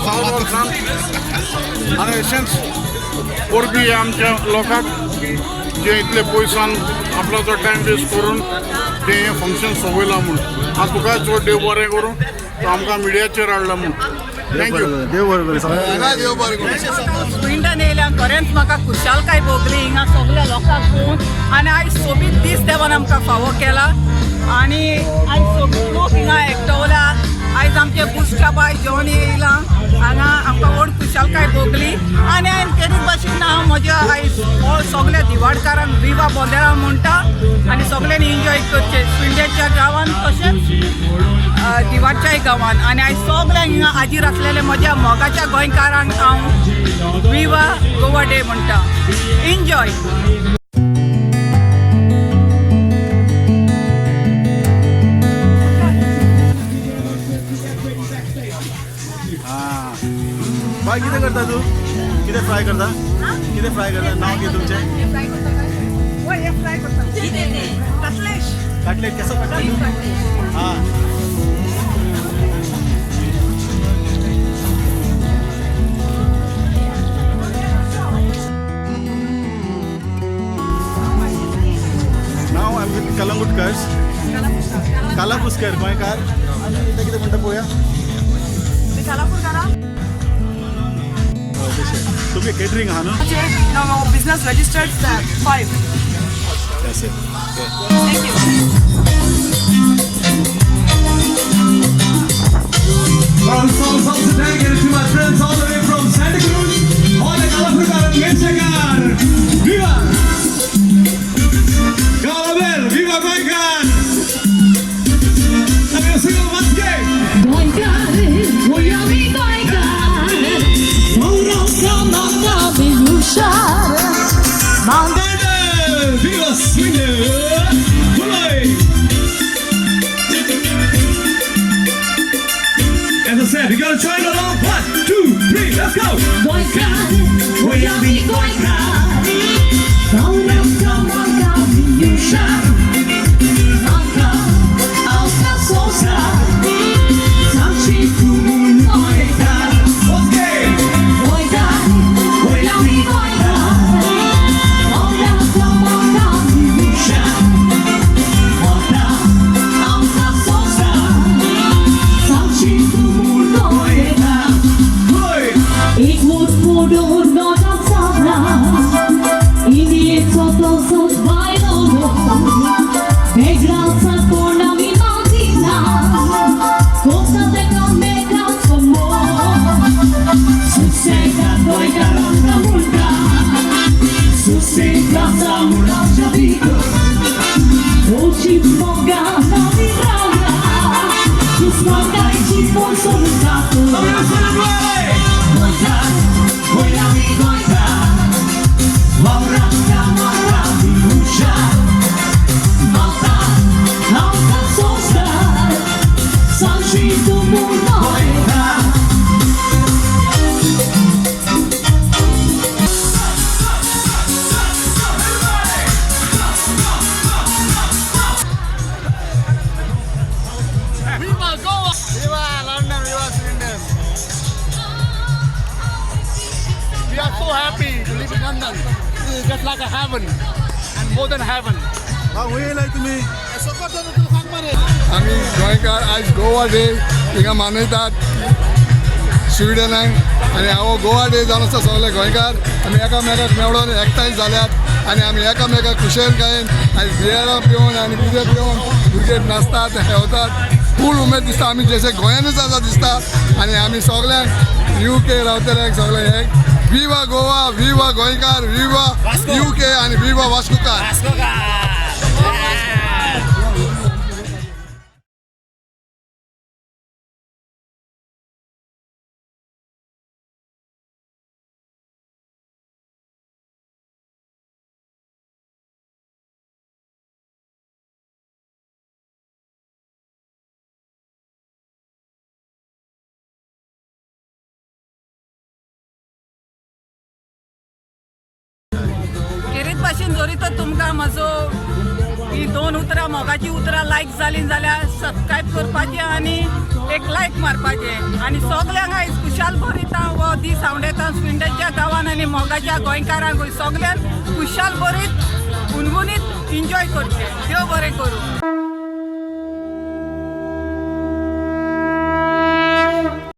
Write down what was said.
South आनी अशेंच परबी आमच्या लोकांक जे इतले पयसान आपलो तो टायम वेस्ट करून ते हें फंक्शन सोंपयलां म्हूण. आनी तुकाय चड देव बरें करूं, तो आमकां मिडियाचेर हाडला म्हूण. Thank you. देव बरें करूं सगळ्यांक. देव बरें करूं. स्विंडन येयल्या खरेंच म्हाका खुशालकाय भोगली हिंगा सगल्या लोकांक पळोवन. आनी आयज सोबीत दीस देवान आमकां फावो केला आनी आयज सगळे लोक हिंगा एकटवल्या. आयज आमचे बुस्टा बाय जेवण येयलां हांगा, आमकां व्हड खुशालकाय भोगली. आनी हांवें तेच भाशेन हांव म्हज्या आयज सगल्या दिवाडकारांक विवा बोंदेरा म्हणटा आनी सगल्यांनी एन्जॉय करचें स्विंडनच्या गांवान तशेंच दिवाडच्याय गांवान. आनी आयज सगल्यांक हिंगा हाजीर आसलेले म्हज्या मोगाच्या गोंयकारांक हांव विवा गोवा डे म्हणटा. एन्जॉय. हां बाय, कितें करता तूं? कितें फ्राय करता? कितें फ्राय करता? नांव कितें तुमचें? काटलेट. कसो काटलेट? हां. Now I'm with Kalangutkars. Kalapuskar, गोंयकार. आनी ते कितें म्हणटा पळोवया. तशें तुमगे केटरींग आहा न्हू? No, business registered 5. That's it. Okay. Thank you. Our songs also dedicated to my friends all the way from Santa Cruz, all the Kalapurkar and Mirchakar. Viva! Galaber, viva Goikar! And we'll sing it once again. गोंयकार आमी गोंयकार हुशार. Thunder! Viva Swindon! Bully! As I said, you gotta join along. 1, 2, 3, let's go! गोंयकार आमी गोंयकार हुशार संवसार सांगची गोंयकार. Okay! गोंयकार आमी गोंयकार हुशार संवसार सांगची गोंयकार. Bully! एक मोठ मोडून नोटां इंडियेचो तसोच भायलो वेगळाचा कोण आमी मागिना कोता तेका मेकाचो मोग सुसेगा गोंयकारांका म्हणटा सुसेगाचा मुळाच्या भितर ओची मोगा नवी रावला दुस्मानाची पोसोन जातो. गोंयकार आमी गोंयकार हुशार माता आमकां संस्कार सांगशी तूं गोंयकार. Viva London, viva Sweden. We are so happy to live in London. It is just like a heaven and more than heaven. हां, खंय येयलाय तुमी? आमी गोंयकार आयज गोवा डे हिंगा मनयतात स्विडनाक. आनी हो गोवा डे जावन आसा, सगळे गोंयकार आमी एकामेकाक मेळोन एकठांय जाल्यात आनी आमी एकामेकाक खुशेलकायेन आयज बियरां पिवन आनी कितें पिवन भुरगे नाचतात, हेवतात. फूल उमेद दिसता, आमी जशे गोंयानूच आसा दिसता. आनी आमी सगळ्यांक युके रावतल्यांक सगळ्यांक एक विवा गोवा, विवा गोंयकार, विवा युके आनी विवा वास्कोकार. खेरीत भाशेन जरी तर तुमकां म्हजो ही दोन उतरां मोगाची उतरां लायक जालीं जाल्यार सबस्क्रायब करपाचें आनी एक लायक मारपाचें आनी सगल्यांक आयज खुशाल भरीत हांव हो दीस आवडेता स्विंडनच्या गांवान आनी मोगाच्या गोंयकारांकूय सगल्यांक खुशाल भरीत गुणगुणीत एन्जॉय करचें. देव बरें करूं.